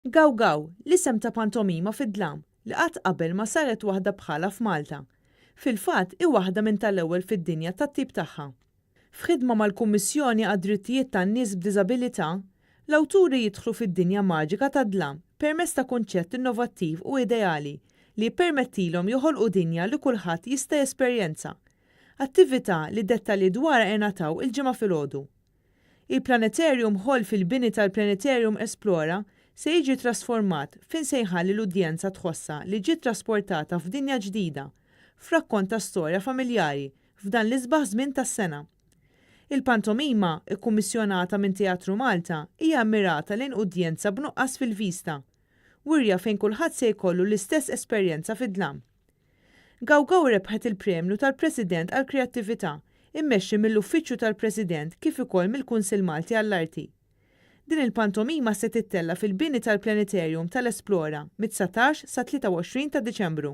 Gaw Gaw, l-isem ta' pantomima fid-dlam li qatt qabel ma saret waħda bħalha f'Malta. Fil-fatt, hi waħda minn tal-ewwel fid-dinja tat-tip tagħha. F'ħidma mal-Kummissjoni għad-Drittijiet tan-Nies b'Diżabilità, l-awturi jidħlu fid-dinja maġika tad-dlam permezz ta' kunċett innovattiv u ideali li jippermettilhom joħolqu dinja li kulħadd jista' jesperjenza. Attività li dettalji dwarha ingħataw il-Ġimgħa filgħodu. Il-Planetarium Hall fil-bini tal-Planetarium Esplora se jiġi trasformat fejn se jħalli l-udjenza tħossha li ġiet trasportata f'dinja ġdida, f'rakkont ta' storja familjari f'dan l-isbaħ żmien tas-sena. Il-pantomima, ikkummissjonata minn Teatru Malta, hija mmirata lejn udjenza b'nuqqas fil-vista. Wirja fejn kulħadd se jkollu l-istess esperjenza fid-dlam. Gaw Gaw rebħet il-Premju tal-President għall-Kreattività, immexxi mill-Uffiċċju tal-President kif ukoll mill-Kunsill Malti għall-Arti. Din il-pantomima se tittella' fil-bini tal-Planetarium tal-Esplora mid-19 sat-23 ta' Diċembru.